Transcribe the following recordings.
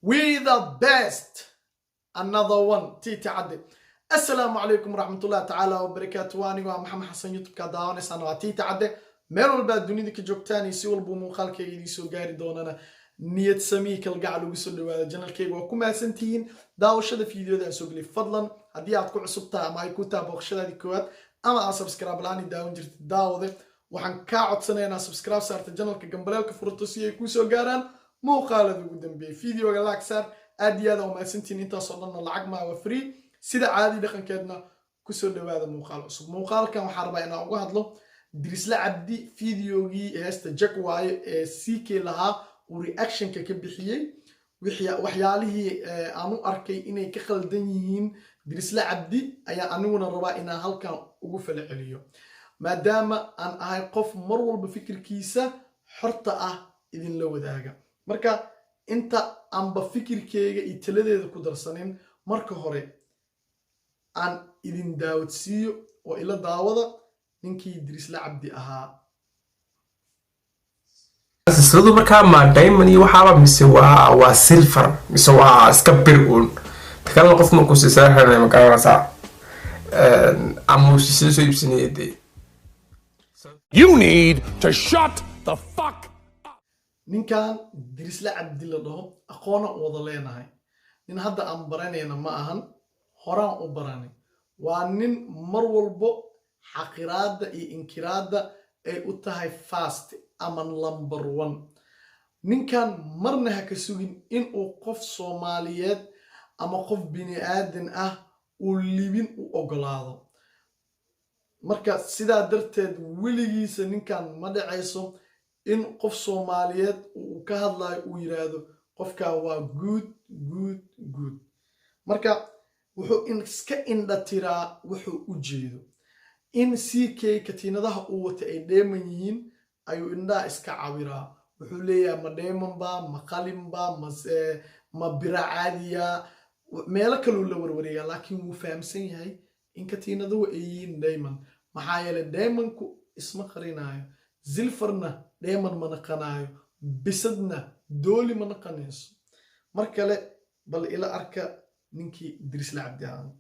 We the best. Another one. Titi Cadde. Assalaamu calaykum waraxmatullahi tacaala wabarakaatu. Waa anigoo ah Maxamed Xasan, YouTube-ka daawanaysaan waa Titi Cadde. Meel walba aad dunida ka joogtaan iyo si walbuu muuqaalkayga idiin soo gaari doonana, niyad samii kalgacal ugu soo dhawaada channelkayga. Waa ku mahadsantihiin daawashada fiidiyoda aan soo geliyay. Fadlan, haddii aad ku cusub tahay ama ay ku tahay booqashadaadii koowaad ama aad subscribe la-aan i daawan jirtid, daawade, waxaan kaa codsanaya inaad subscribe saarta channelka, gambaleelka furato si ay kuu soo gaaraan muuqaalada ugu dambeeyay. Videoga like saar. Aad iyo aad aa umahadsantihiin. Intaasoo dhanna lacag maa, waa free. Sida caadi dhaqankeedna, kusoo dhawaada muuqaal cusub. Muuqaalkan waxaan rabaa inaan uga hadlo Dirisle Cabdi videogii heesta Jag waaye ee CK lahaa uu reactionka ka bixiyey, waxyaalihii aan u arkay inay ka khaldan yihiin Dirisle Cabdi ayaa aniguna rabaa inaan halkan ugu fala celiyo, maadaama aan ahay qof mar walba fikirkiisa xorta ah idinla wadaaga. Marka inta aanba fikirkeyga iyo taladeeda ku darsanin, marka hore aan idin daawadsiiyo oo ila daawada ninkii Dirisle Cabdi ahaa. Silsiladu markaa ma diamond iyo waxaaba mise waa silver mise waa iska bir uun? Ta kalena, qof markuu silsila xiranaya, ma garanaysaa, ama uu silsila soo iibsanaya dee. You need to shut the fuck Ninkan Dirisle Cabdi la dhaho aqoona u wada leenahay. Nin hadda aan baranayna ma ahan, horaan u baranay. Waa nin mar walbo xaqiraadda iyo inkiraadda ay u tahay fast ama number one. Ninkan marna ha ka sugin inuu qof Soomaaliyeed ama qof bini aadan ah uu libin u ogolaado. Marka sidaa darteed, weligiisa ninkan ma dhacayso in qof Soomaaliyeed uu ka hadlayo uu yiraahdo qofkan waa good, good, good. Marka wuxuu iska indha tiraa wuxuu u jeedo. In CK katiinadaha uu wata ay dheeman yihiin ayuu indhaha iska cabiraa. Wuxuu leeyahay, ma dheeman ba, ma qalinba, mase ma bira caadiya? Meelo kaluu la warwareegaa, laakiin wuu fahamsan yahay in katiinaduhu ay yihiin diamond. Maxaa yeelay, diamondku isma qarinaayo, silverna dheeman ma naqanaayo, bisadna dooli ma naqanayso. Mar kale bal ila arka ninkii Dirisle Cabdi ahaa.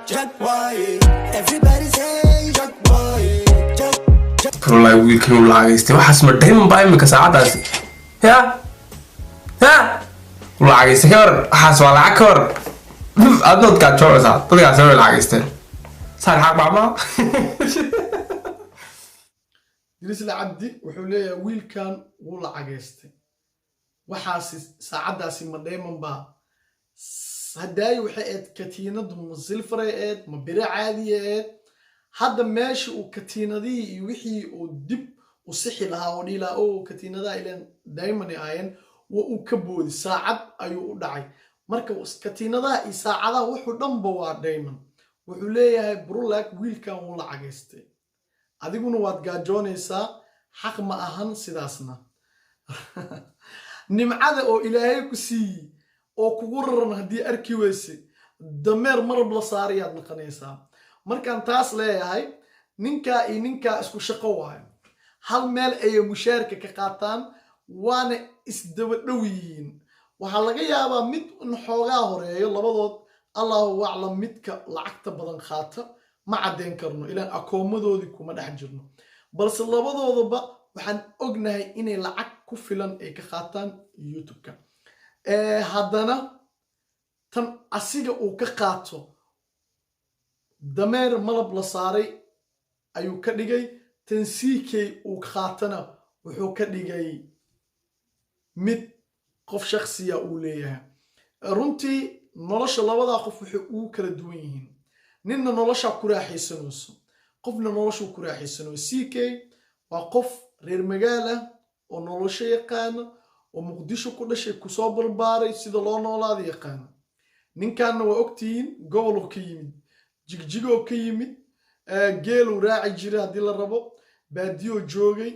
Jack waaye. Everybody say Jack waaye. Jack, Jack. Wallahi wiilkan uu lacagaystay. Waxaas ma diamond baa imika saacadaasi? Ya ya, uu lacagaystay. Ka war, waxaas waa lacag. Ka war, adnood gaajoonaysaa, dadkaasi way lacagaysteen. Saan xaq baa maa? Dirisle Cabdi wuxuu leeyahay wiilkan wuu lacagaystay. Waxaasi saacaddaasi ma dheeman baa? Hadaayi waxay ahayd katiinadu ma silveray ahayd, ma biro caadiya ahayd? Hadda meesha uu katiinadihii iyo wixii uu dib u sixi lahaa oo dhihi lahaa, o katiinadaha ileen diamond ay ahaayeen, wa uu ka boodi, saacad ayuu u dhacay. Marka katiinadaha iyo saacadaha wuxuu dhanba waa diamond. Wuxuu leeyahay brulak, wiilkan wuu lacagaystay, adiguna waad gaajoonaysaa. Xaq ma ahan sidaasna. Nimcada oo Ilaahay ku siiyey oo kugu raran haddii arki weyse, dameer marab la saarayaad naqanaysaa. Markaan taas leeyahay, ninkaa iyo ninkaa isku shaqo waayo, hal meel ayay mushaarka ka qaataan, waana isdaba dhow yihiin. Waxaa laga yaabaa mid in xoogaa horeeyo labadood, Allahu aclam. Midka lacagta badan qaata ma caddeyn karno, ilaan akoomadoodii kuma dhex jirno, balse labadoodaba waxaan ognahay inay lacag ku filan ay ka qaataan YouTube-ka. Haddana tan asiga uu ka qaato dameer malab la saaray ayuu ka dhigay, tan CK uu qaatana wuxuu ka dhigay mid qof shaksiya uu leeyahay. Runtii nolosha labadaa qof waxay ugu kala duwan yihiin, ninna noloshaa ku raaxaysanayso, qofna noloshuu ku raaxaysanayo. CK waa qof reer magaal ah oo nolosho yaqaana, oo Muqdisho ku dhashay, kusoo barbaaray, sida loo noolaada yaqaana. Ninkanna waa ogtihiin, goboluu ka yimid, Jigjigoo ka yimid, geeluu raaci jiray haddii la rabo, baadiyoo joogay.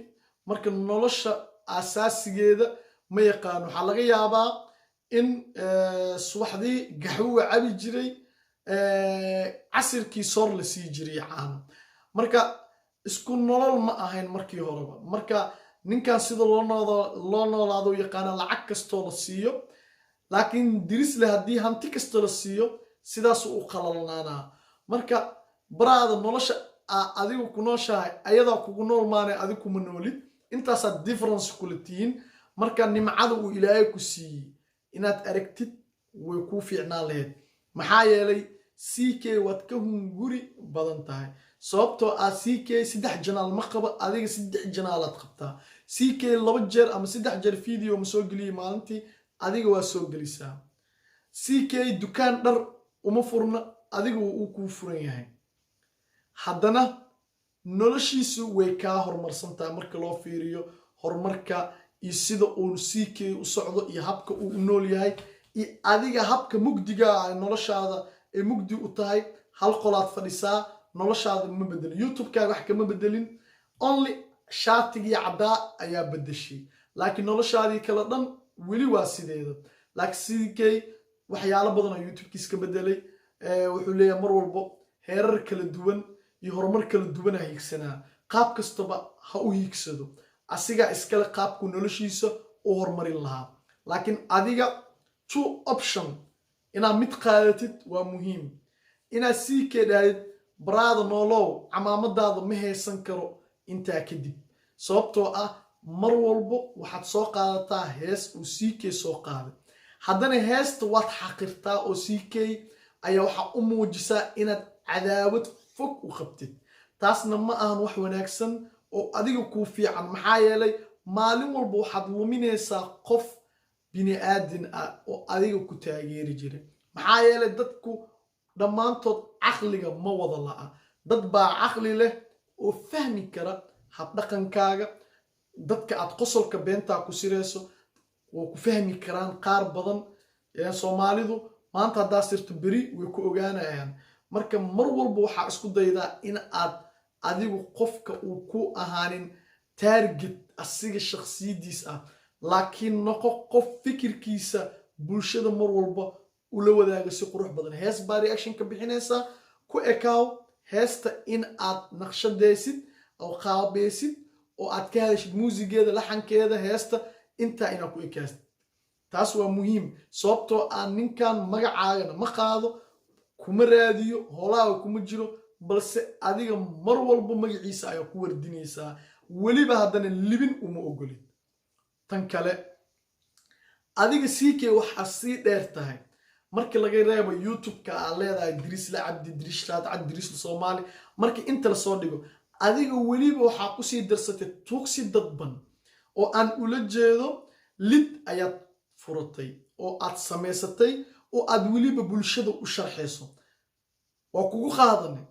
Marka nolosha asaasigeeda ma yaqaano. Waxaa laga yaabaa in subaxdii gaxwuga cabi jiray, casirkii soor la sii jiray caano. Marka isku nolol ma ahayn markii horeba. Marka Ninkan sida loo noolaado u yaqaana, lacag kastoo la siiyo. Laakiin Dirisle haddii hanti kasta la siiyo, sidaasuu u qalalnaanaa. Marka baraada, nolosha adigu ku nooshahay ayadaa kugu nool maanay, adigu kuma noolid. Intaasaad difference kula tihiin. Marka nimcada uu Ilaahay ku siiyey inaad aragtid way kuu fiicnaan lahayd, maxaa yeelay CK waad ka hunguri badan tahay, sababtoo ah CK saddex channel ma qabo, adiga saddex channelaad qabtaa. CK laba jeer ama saddex jeer video ma soo geliyay maalintii, adiga waa soo gelisaa. CK dukaan dhar uma furna, adiga uu kuu furan yahay. Haddana noloshiisu way kaa horumarsan tahay marka loo fiiriyo horumarka iyo sida uu CK u socdo iyo habka uu u nool yahay iyo adiga habka mugdiga ah noloshaada ay mugdi u tahay. Hal qolaad fadhisaa, noloshaada ma bedelin, YouTube-kaaga wax kama bedelin, only shaatigii caddaa ayaa bedeshay, laakiin noloshaadii kale dhan weli waa sideeda. Laakiin CK waxyaalo badan oo YouTube-kiis ka bedelay. Wuxuu leeyahay mar walbo heerar kala duwan iyo horumar kala duwanaa hiigsanaa. Qaab kastaba ha u hiigsado, asigaa iskale qaabku noloshiisa u horumarin lahaa. Laakiin adiga two option inaad mid qaadatid waa muhiim: inaad CK dhahdid, "Baraada noolow, camaamadaada ma haysan karo intaa kadib," sababtoo ah mar walbo waxaad soo qaadataa hees uu CK soo qaaday, haddana heesta waad xaqirtaa oo CK ayaa waxaa u muujisaa inaad cadaawad fog u qabtid. Taasna ma ahan wax wanaagsan oo adiga kuu fiican, maxaa yeelay maalin walba waxaad luminaysaa qof bini aadin ah oo adiga ku taageeri jiray, maxaa yeelay dadku dhammaantood caqliga ma wada la'a. Dad baa caqli leh oo fahmi kara habdhaqankaaga. Dadka aad qosolka beentaa ku sirayso waa ku fahmi karaan qaar badan. Soomaalidu maanta haddaa sirto, beri way ku ogaanayaan. Marka mar walba waxaa isku daydaa in aad adigu qofka uu ku ahaanin target asiga shakhsiyadiis ah, laakiin noqo qof fikirkiisa bulshada mar walba ula wadaaga si qurux badan. Hees baa reaction ka bixinaysaa, ku ekaaw heesta in aad naqshadaysid oo qaabaysid oo aad ka hadashid muusigeeda, laxankeeda, heesta intaa inaad ku ekaasid. Taas waa muhiim, sababtoo ah ninkan magacaagana ma qaado, kuma raadiyo, hoolaaga kuma jiro, balse adiga mar walba magaciisa ayaa ku wardinaysaa. Weliba haddana libin uma ogolid. Tan kale, adiga CK waxaa sii dheer tahay, marka laga reebo YouTube-ka aad leedahay Dirisla Cabdi, Dirishlaad Cabdi, Dirisla Soomaali, marka inta lasoo dhigo, adiga weliba waxaa kusii darsatay tuugsi dadban oo aan ula jeedo lid ayaad furatay oo aad samaysatay oo aad weliba bulshada u sharxayso. Waa kugu qaadanay.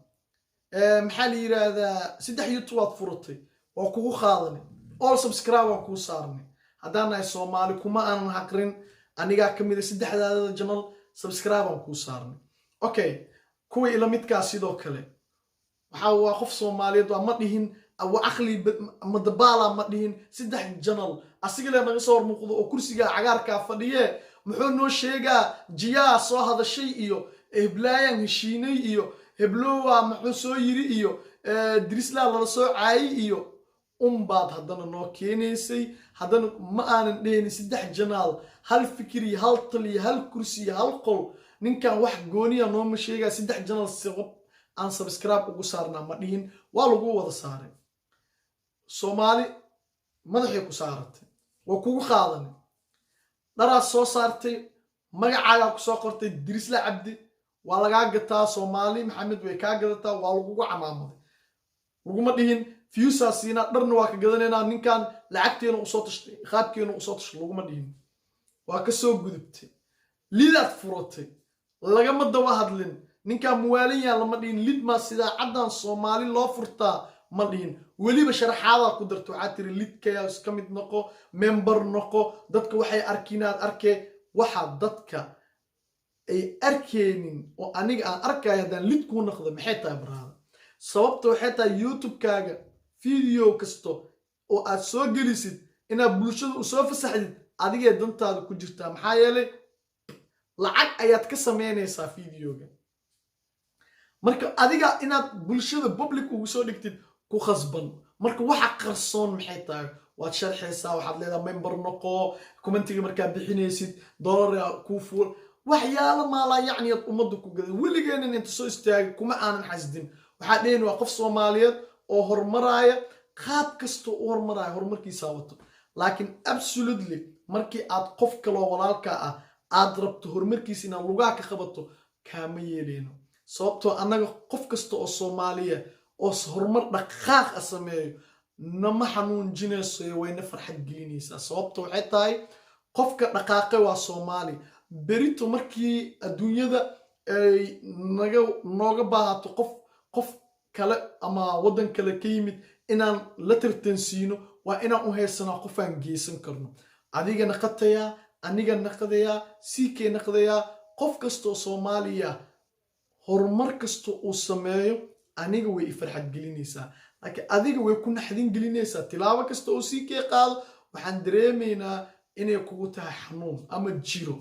Maxaa la yidhaahdaa, saddex YouTube aad furatay, waa kugu qaadanay, all subscribe waan kuu saarnay. Haddaan nahay Soomaali, kuma aanan haqrin. Anigaa ka mida saddexdaadada channel subscribe aan kuu saarnay. Okay, kuwa ila midkaa sidoo kale waxa waa qof Soomaaliyeed waa ma dhihin, waa caqli madabaala ma dhihin. Saddex channel asiga le naga soo hormuuqdo oo kursiga cagaarkaa fadhiye, muxuu noo sheegaa? Jiyaa soo hadashay iyo heblaayaan heshiinay iyo heblowa muxuu soo yiri iyo Drisla lala soo caayay iyo unbaad haddana noo keenaysay. Haddana ma aanan dhehaynin saddex channel, hal fikir iyo hal tal iyo hal kursi iyo hal qol. Ninkan wax gooniya nooma sheegaya, saddex channel sabab aan subscribe ugu saarnaa ma dhihin. Waa lagu wada saaray. Soomaali madaxay ku saaratay, waa kugu qaadanay. Dharaad soo saartay, magacaagaa kusoo qortay Dirisla Cabdi, waa lagaa gataa. Soomaali Maxamed way kaa gadataa, waa lagugu camaamaday. Laguma dhihin viewsaa siinaa, dharna waa ka gadanaynaa, ninkan lacagteena usoo tashtay, qaabkeena usoo tashtay, laguma dhihin. Waa ka soo gudubtay, lidaad furatay, lagama daba hadlin. Ninkan muwaalin yaa lama dhihin. Lid maa sidaa caddan Soomaali loo furtaa ma dhihin. Weliba sharaxaadaa ku darta, waxaa tiri lidkayaa ka mid noqo, member noqo, dadka waxay arkiin aad arkee. Waxa dadka ay arkeynin oo aniga aan arkayo haddaan lid kuu noqdo maxay tahay, baraada? Sababta waxay tahay YouTube-kaaga video kasto oo aad soo gelisid inaad bulshada u soo fasaxdid adigee dantaada ku jirtaa, maxaa yeelay lacag ayaad ka sameynaysaa videoga. Marka adiga inaad bulshada public ugu soo dhigtid ku khasban. Marka waxa qarsoon maxay tahay? Waad sharxaysaa, waxaad leedahay member noqo, commentiga markaa bixinaysid dollar kuu fuul, waxyaalo maalaa yacni aad ummadda ku gaday. Weligeenan inta soo istaagay kuma aanan xasdin. Waxaa dheheen waa qof Soomaaliyeed oo horumaraaya, qaab kasta u horumaraya horumarkiisaa wato. Laakiin absolutely, markii aad qof kaloo walaalka ah aad rabto horumarkiisa inaad lugaha ka qabato, kaama yeeleyno, sababtoo annaga qof kasta oo Soomaaliya oo horumar dhaqaaq ah sameeyo nama xanuunjinayso, wayna farxad gelinaysaa. Sababta waxay tahay, qofka dhaqaaqe waa Soomaali. Berito markii adduunyada ay naga nooga baahato qof kale ama waddan kale ka yimid inaan la tartansiino, waa inaan u haysanaa qofaan geysan karno. Adiga naqatayaa, aniga naqadayaa, siikee naqdayaa, qof kastoo Soomaaliya horumar kasta uu sameeyo aniga way i farxad gelinaysaa, laakiin adiga way ku naxdin gelinaysaa. Tilaabo kasta oo siikee qaado waxaan dareemaynaa inay kugu tahay xanuun ama jiro.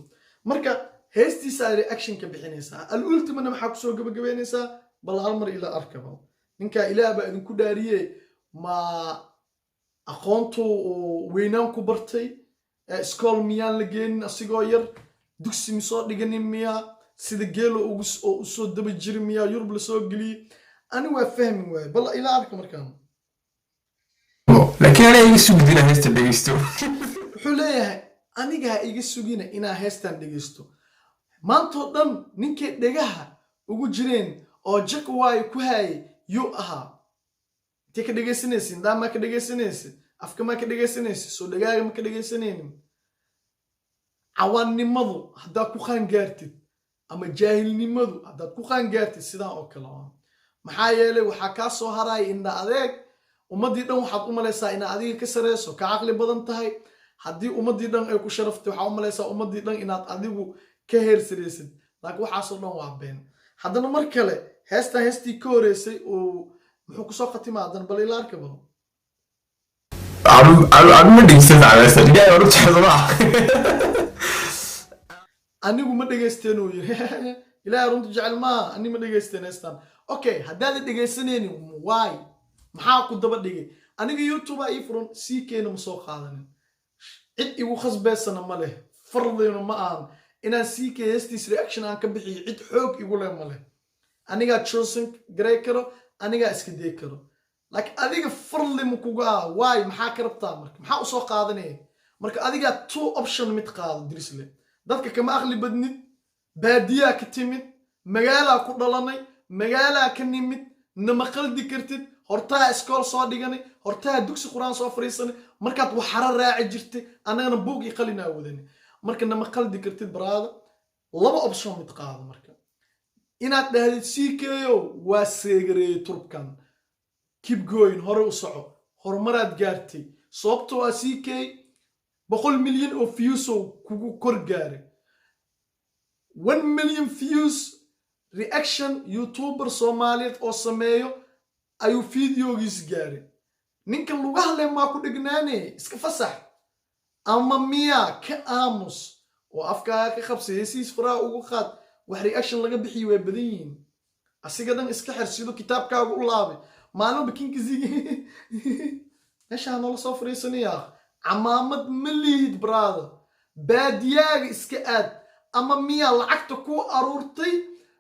Marka heestiisa reaction ka bixinaysaa, al-ultimana maxaa kusoo gabagabeynaysaa? Bal hal mar ila arkaba ninkaa. Ilaah baa idinku dhaariye, ma aqoontu uu weynaan ku bartay? Iskool miyaan la geenin asigoo yar? Dugsi misoo dhiganin miyaa? Sida geelo oo usoo daba jiri miyaa Yurub lasoo geliyey? Ani waa fahmi waaye. Bal ila arka markaan. Laakiin aniga iga sugdina heesta dhegeysto. Wuxuu leeyahay, aniga ha iga sugina inaa heestan dhegeysto. Maantoo dhan ninkay dhegaha ugu jireen oo jakwaayo ku haayay yuu ahaa? Intay ka dhegaysanaysa? Indhaha maa ka dhegaysanaysa? Afka maa ka dhegaysanaysa? Soo dhegaaga ma ka dhegaysanaynin? Cawaannimadu haddaad ku qaangaartid ama jaahilnimadu haddaad ku qaangaartid, sidaan oo kale ah. Maxaa yeelay, waxaa kaa soo haraya indha adeeg. Ummaddii dhan waxaad u malaysaa inaad adiga ka sareyso, ka caqli badan tahay. Haddii ummaddii dhan ay ku sharaftay, waxaa u malaysaa ummaddii dhan inaad adigu ka heer sareysid, laakiin waxaasoo dhan waa been. Haddana mar kale heestan, heestii ka horeysay uu muxuu kusoo khatimaa haddana? Bal ila arka bal. Anu ma dhegeysan heesta. Ilaahay waan u jecel. Anigu ma dhegaysteen, uu yiri. Ilaahay runta jecel maaha, ani ma dhegaysteen heestan. Okay, haddaadan dhegaysanaynin, why, maxaa ku daba dhigay? Aniga YouTube ii furan, CKna ma soo qaadanin, cid igu khasbeysana ma leh, fardina ma ahan inaan CK heestiis reaction aan ka bixiyo. Cid xoog igu leh ma leh. Anigaa chosen garay karo, anigaa iska day karo, laakiin adiga farli ma kuga ah? Why, maxaa ka rabtaa marka? Maxaa usoo qaadanaya marka? Adigaa two option mid qaado. Dirisle dadka kama aqli badnid. Baadiyaa ka timid, magaalaa ku dhalanay, magaalaa ka nimid, nama qaldi kartid. Hortaa iskool soo dhiganay, hortaa dugsi Qur-aan soo fariisanay. Markaad waxara raaci jirtay, annagana buug iyo qalinaa wadanay. Marka nama qaldi kartid, brother. Laba option mid qaado. Marka inaad dhahdid CKO waa seegareeyey turubkan, keep going, hore u soco, horumaraad gaartay, sababtoo ah CK 100 milyan oo views oo kugu kor gaaray, 1 million views reaction YouTuber Soomaaliyeed oo sameeyo ayuu videogiis gaaray. Ninka lugaha leh maa ku dhegnaane? Iska fasax ama miyaa ka aamus oo afkaaga ka qabsay, heesiis faraha ugu qaad. Wax reaction laga bixiyo way badan yihiin. Asiga dhan iska xir, siduu kitaabkaaga u laabay. Maalinba kinkisigi meeshaa noola soo fariisanaya. Camaamad ma lihid, brother. Baadiyaaga iska aad ama miyaa lacagta ku aruurtay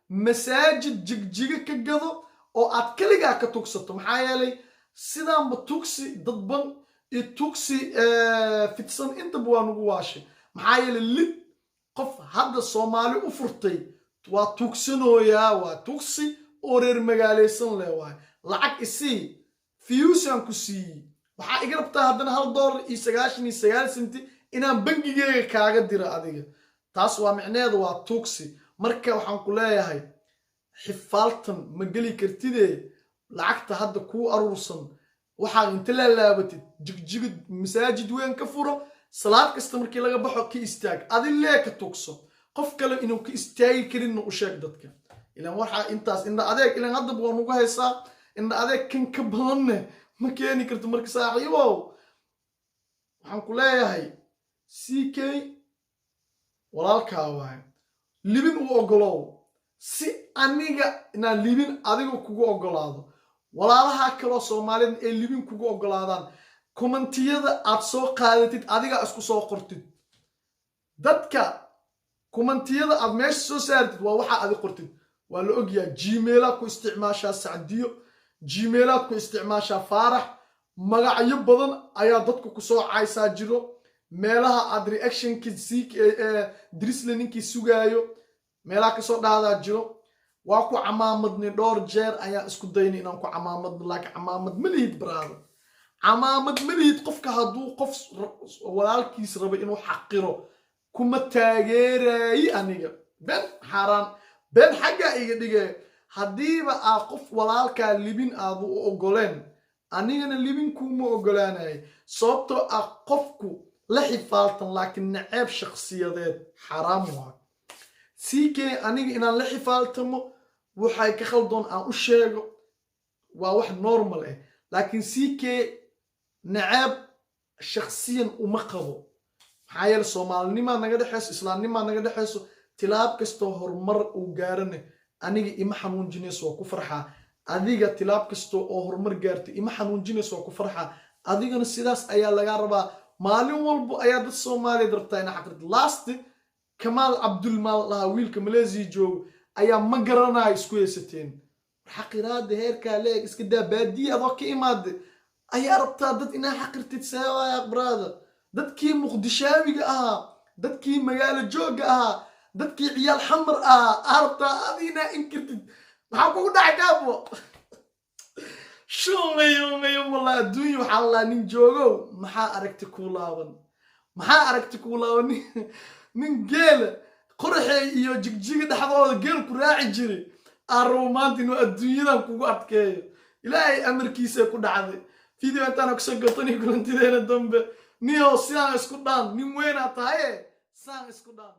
masaajid Jigjiga ka gado oo aad keligaa ka tugsato. Maxaa yeelay, sidaanba tugsi dadban iyo tugsi fidsan intaba waa nagu waashay. Maxaa yeelay, lid qof hadda Soomaali u furtay waa tugsanooyaa, waa tugsi oo reer magaalaysan leh waay. Lacag isii, viewsaan ku siiyey, waxaa iga rabtaa haddana $1.99 inaan bangigeyga kaaga diro adiga. Taas waa micneheedu waa tugsi. Marka waxaan ku leeyahay, xifaaltan ma geli kartidee. Lacagta hadda kuu aruursan waxaa inta laalaabatid Jigjiga masaajid weyn ka furo, salaad kasta markii laga baxo ka istaag, adi lee ka tugso. Qof kale inuu ka istaagi karinna u sheeg dadka. Ilan waxaa intaas indha adeeg, ilan haddaba waa nugu haysaa indha adeeg kan ka badanne ma keeni karto. Marka saaxiibow, waxaan ku leeyahay, CK walaalkaa waaye, libin u ogolow si aniga inaan libin adiga kugu ogolaado, walaalaha kaloo Soomaalida ay libin kugu ogolaadaan. Commentiyada aad soo qaadatid, adigaa isku soo qortid. Dadka commentiyada aad meesha soo saartid waa waxaa adi qortid, waa la ogyahay. Gmailaad ku isticmaashaa Sacdiyo, Gmailaad ku isticmaashaa Faarax, magacyo badan ayaa dadku kusoo caysaa jiro. Meelaha aad reactionkii sii Drisle ninkii sugaayo, meelaha kasoo dhahdaa jiro. Waa ku camaamadnay, dhowr jeer ayaan isku daynay inaan ku camaamadno, laakiin camaamad ma lihid, brother, camaamad ma lihid. Qofka hadduu qof walaalkiis rabo inuu xaqiro, kuma taageerayi aniga. Ben xaaraan, been xaggaa iga dhigay. Haddiiba aa qof walaalkaa libin aadu u ogoleen, anigana libin kuuma ogolaanayay, sababtoo ah qofku la xifaaltan, laakiin naceeb shakhsiyadeed xaraam waa. CK aniga inaan la xifaaltamo, waxay ka khaldoon aan u sheego, waa wax normal ah, laakiin CK naceeb shakhsiyan uma qabo. Maxaa yeele, soomaalinimaa naga dhexayso, islaamnimaa naga dhexayso. Tilaab kastoo horumar uu gaarane aniga ima xanuunjinayso, waa ku farxaa. Adiga tilaab kasta oo horumar gaartay ima xanuunjinayso, waa ku farxaa. Adigana sidaas ayaa lagaa rabaa. Maalin walbo ayaa dad Soomaaliyeed rabtaa inaa xaqrid. Last Kamaal Cabdulmaal lahaa, wiilka Malaysia joogo ayaa ma garanayo isku haysateen. Xaqiraada heerkaa leeg iska daa. Baadiye adoo ka imaade ayaa rabtaa dad inaa xaqirtid. Seewaaya, brother? Dadkii Muqdishaawiga ahaa, dadkii magaalo joogga ahaa, dadkii ciyaal Xamar ahaa aa rabtaa adi inaa inkirtid. Maxaa kugu dhacay, gaabo? Shumayo wallah. Adduunya waxaa lalaa nin joogow, maxaa aragti kuu laaban? Maxaa aragti kuu laaban? Nin geela Qoraxey iyo Jigjiga dhexdooda geel ku raaci jiray aa rabo maanta inuu adduunyadan kugu adkeeyo. Ilaahay amarkiisa ku dhacday. Video intaana kusoo gatani, kulantideena dambe, niyow, sidaan isku dhaan. Nin weynaa tahaye, saan isku dhaan.